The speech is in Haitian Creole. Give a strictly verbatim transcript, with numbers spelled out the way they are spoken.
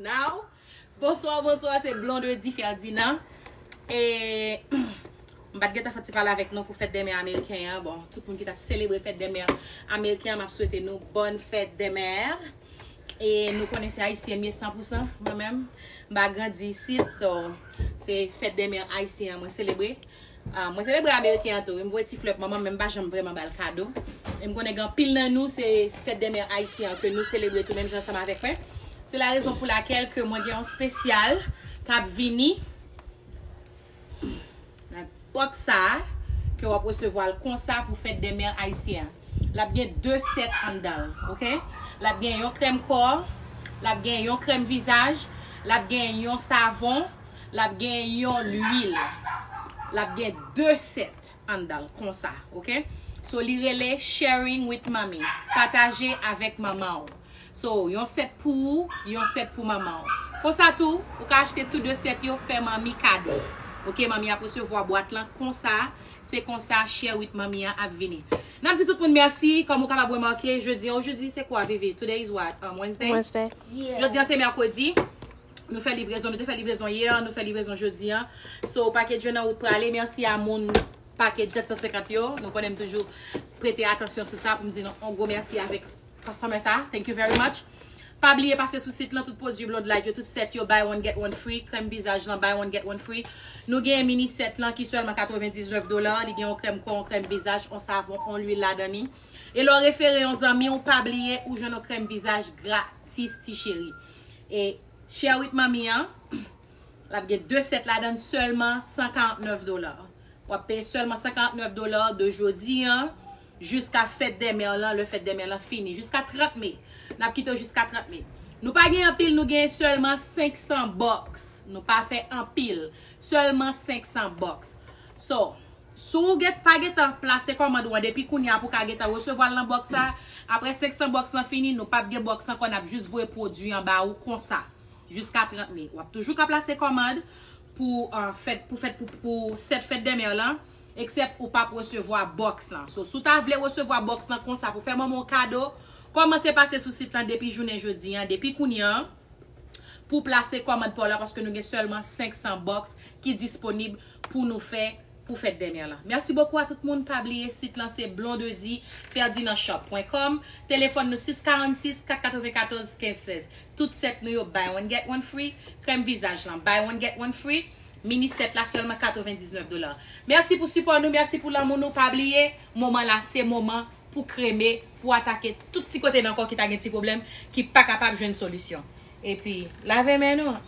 Now, bonswa, bonswa, se Blondedy Ferdinand. E m pa t gentan fè ti pale avèk nou pou fèt dèmè ameriken an. Bon, tout moun ki t ap selebre fèt dèmè ameriken an, m ap swete nou bòn fèt dèmè. E nou konnen se ayisyen m ye san pou san, mwen menm. M pa grandi isit, so se fèt dèmè ayisyen an mwen selebre. Ah, mwen selebre ameriken an tou. M voye ti flè pou manman, men m pa janm vrèman ba l kado. E m konnen gen anpil nan nou, se fèt dèmè ayisyen an ke nou selebre tou, menm jan ansanm avèk mwen. Se la rezon pou lakèl ke mwen gen yon spesyal k ap vini nan bòks sa a, ke w ap resevwa l konsa pou fèt dèmè ayisyen an. L ap gen de sèt anndan l, oke? L ap gen yon krèm kò, l ap gen yon krèm vizaj, l ap gen yon savon, l ap gen yon lwil. L ap gen de sèt anndan l konsa, oke? So, li rele Sharing with Mommy. Pataje avèk manman w. So, yon sèt pou ou, yon sèt pou manman w. Konsa tou, ou ka achte tou de sèt yo, fè manmi kado. Oke, manmi ap resevwa bwat lan konsa. Se konsa Share with Mommy an ap vini. N ap di tout moun mèsi. Kòm ou kapab remake, jodi an, jodi se kwa, Vivi? Today is what? Um, Wednesday? Wednesday. Jodi an se mèkredi. Nou fè livrezon, nou te fè livrezon yè, nou fè livrezon jodi an. So, package yo nan wout prale. Mèsi a moun package sèt san senkant yo. Nou konnen m toujou prete atansyon sou sa pou m di nou yon gwo mèsi avèk customer sa. Thank you very much. Pa bliye pase sou sit lan, tout pwodui Blonde Light yo, tout sèt yo, buy one get one free. Krèm vizaj lan, buy one get one free. Nou gen mini sèt lan ki sèlman katrevendiznèf dola. Li gen yon krèm kò, yon krèm vizaj, yon savon, yon lwil ladan li. E lè w refere yon zanmi w, pa bliye ou jwenn yon krèm vizaj gratis, ti cheri. E Share with Mommy an, l ap gen de sèt ladan l, sèlman san karannèf dola. W ap peye sèlman san karannèf dola de jodi an jiska fèt dèmè lan, lè fèt dèmè lan fini, jiska trant me. N ap kite w jiska trant me. Nou pa gen anpil, nou gen sèlman senk san bòks. Nou pa fè anpil, sèlman senk san bòks. So, si w gen, pa gentan plase kòmand ou an depi kounye a pou w ka gentan resevwa l nan bòks sa, apre senk san bòks lan fini, nou p ap gen bòks ankò, n ap jis voye pwodui an ba ou konsa. Jiska trant me. W ap toujou ka plase kòmand pou uh, fèt, pou fèt, pou, pou sèt fèt dèmè lan, eksèp ou p ap resevwa bòks lan. So, si w ta vle resevwa bòks lan konsa pou fè manman w kado, kòmanse pase sou sit lan depi jounen jodi an, depi kounye an, pou plase kòmand pa w la, paske nou gen sèlman senk san bòks ki disponib pou nou fè pou fèt dèmè lan. Mèsi bokou a tout moun. Pa bliye sit lan se blondedy ferdinand shop pwen kòm. Telefòn nou sis karannsis kat katrevenkatòz kenz sèz. Tout sèt nou yo buy one get one free. Krèm vizaj lan buy one get one free. Mini sèt la sèlman katrevendiznèf dola. Mèsi pou sipò nou, mèsi pou lanmou nou. Pa bliye, moman la se moman pou kreme, pou atake tout ti kote nan kò ki ta gen ti pwoblèm, ki pa kapab jwenn solisyon. Epi, lave men nou.